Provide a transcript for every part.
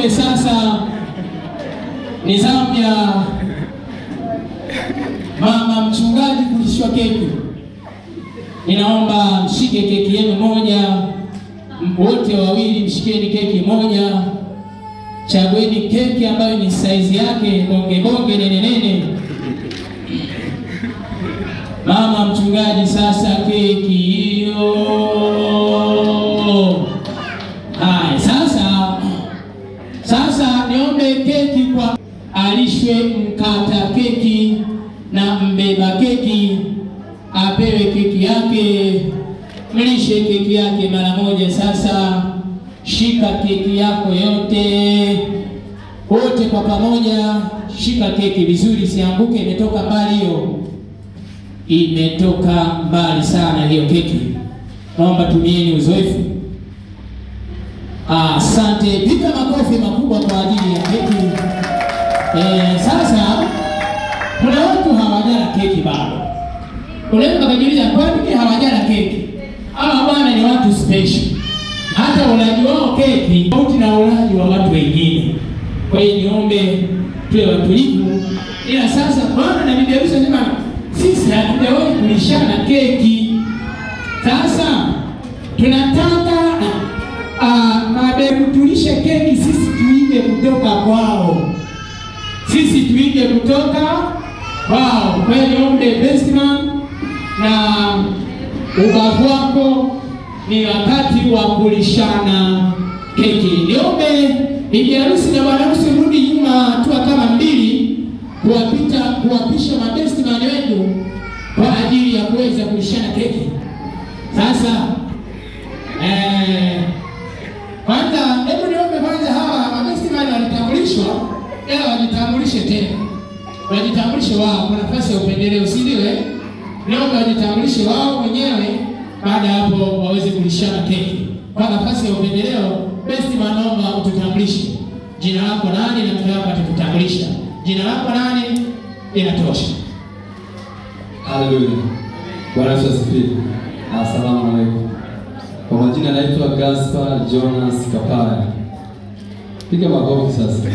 Niombe sasa ni zamu ya mama mchungaji kulishwa keki. Ninaomba mshike keki yenu moja, wote wawili mshikeni keki moja. Chagueni keki ambayo ni size yake, bonge bonge, nene nene. Mama mchungaji sasa keki hiyo. Hai, sasa niombe keki kwa alishwe mkata keki na mbeba keki apewe keki yake, mlishe keki yake mara moja. Sasa shika keki yako yote, wote kwa pamoja, shika keki vizuri, sianguke, imetoka mbali hiyo. Imetoka mbali sana hiyo keki. Naomba tumieni uzoefu. Asante, piga makofi makubwa kwa ajili ya keki. Sasa kuna watu hawajala keki bado. Unaweza kujiuliza kwa nini hawajala keki? Hawa bwana ni watu special. Hata ulaji wao keki tofauti na ulaji wa watu wengine. Kwa hiyo niombe tuwe watulivu. Ila sasa bwana na bibi harusi anasema sisi hatujawahi kulishana keki. Sasa tunataka mabebu tulishe keki, sisi tuige kutoka kwao. Sisi tuige kutoka kwao. Kwa hiyo niombe best man na ubavu wako, ni wakati wa kulishana keki. Niombe bibi harusi na bwana harusi rudi nyuma hatua kama mbili kuwapisha mabest man wetu kwa ajili ya kuweza kulishana keki. Sasa kwanza hebu niombe kwanza hawa mabest man walitambulishwa, ila wajitambulishe tena. Wajitambulishe wao kwa nafasi ya upendeleo, si ndio? Niombe wajitambulishe wao wenyewe, baada hapo waweze kulishana keki. Kwa nafasi ya upendeleo, best man naomba ututambulishe. Jina lako nani na mke wako atakutambulisha. Jina lako nani? Inatosha. Haleluya. Bwana Yesu asifiwe. Asalamu alaykum. Kwa majina naitwa Gaspar Jonas Kapaya. Piga makofi sasa.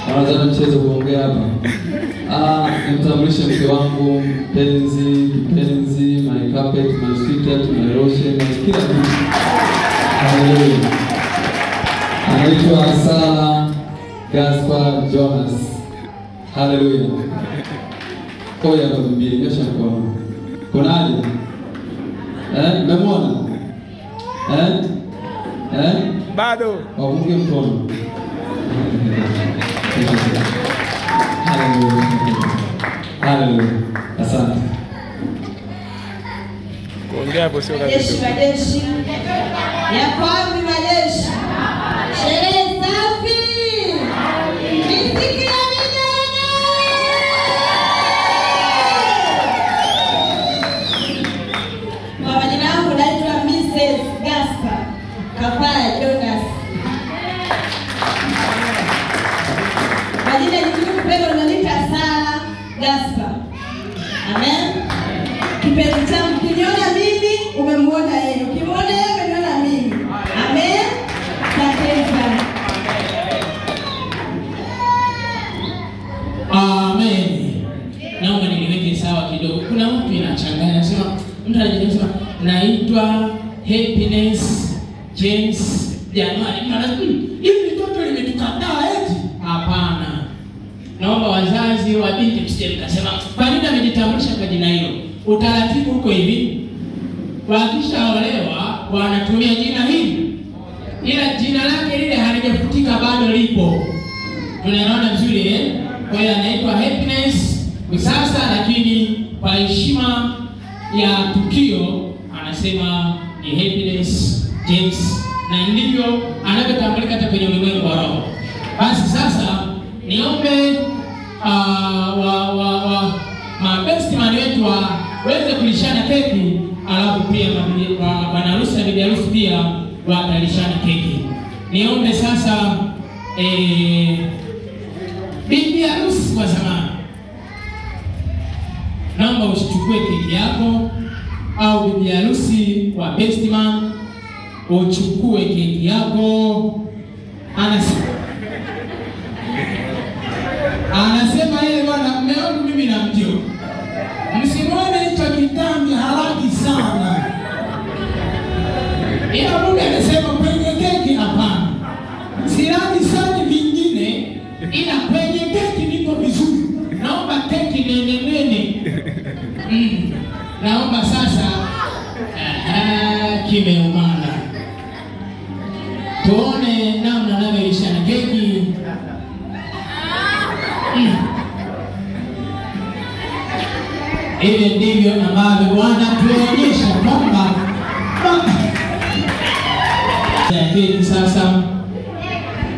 Anaanza mchezo kuongea hapa. Nimtambulishe mke wangu mpenzi, kipenzi, my carpet, my sweetheart, my lotion, my kila kitu. Haleluya. Anaitwa Sara Gaspar Jonas. Haleluya. Koja hapa bibi, nyosha mkono. Kunaje? Mmemwona? Bado. Wapunge mkono. Haleluya. Haleluya. Asante. Kuongea hapo sio kazi. Majeshi, majeshi. Yako wapi majeshi? Sherehe safi. Miziki ya vijana. Kwa majina yangu naitwa Mrs. Gaspar Kapaya Jonas. Majina nikikupenda unaniita Sara Gaspar. Amen. Kipenzi changu, ukiniona mimi umemuona yeye, ukimuona yeye umeniona mimi. Amen. Asante sana. Amen. Naomba niliweke sawa kidogo. Kuna mtu inachanganya, anasema mtu anajisema naitwa Happiness James January. Hivi mtoto limetukataa eti? Hapana. Naomba wazazi wa binti msije mkasema kwa nini amejitambulisha kwa jina hilo. Utaratibu uko hivi. Wakishaolewa wanatumia jina hili, ila jina lake lile halijafutika bado lipo. Tunaona vizuri eh? Kwa hiyo anaitwa Happiness kwa sasa, lakini kwa heshima ya tukio anasema ni Happiness James, na ndivyo anavyotambulika hata kwenye ulimwengu wa roho. Basi sasa niombe mabest man wetu waweze kulishana keki, alafu pia bwana harusi na bibi harusi pia watalishana keki. Niombe sasa bibi harusi wa zamani, naomba usichukue keki yako, au bibi harusi wa best man uchukue keki yako. Anasema yeye, bwana mume wangu mimi namjua, msimwone hicho kitambi haraki sana, ila mume anasema kwenye keki hapana, silali sana vingine, ila kwenye keki niko vizuri, naomba keki nene nene. Naomba sasa kimeumana, tuone namna anavyolishana keki. Hivi ndivyo ambavyo Bwana tuonyesha kwamba ya keki. Sasa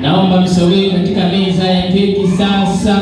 naomba msogee katika meza ya keki sasa.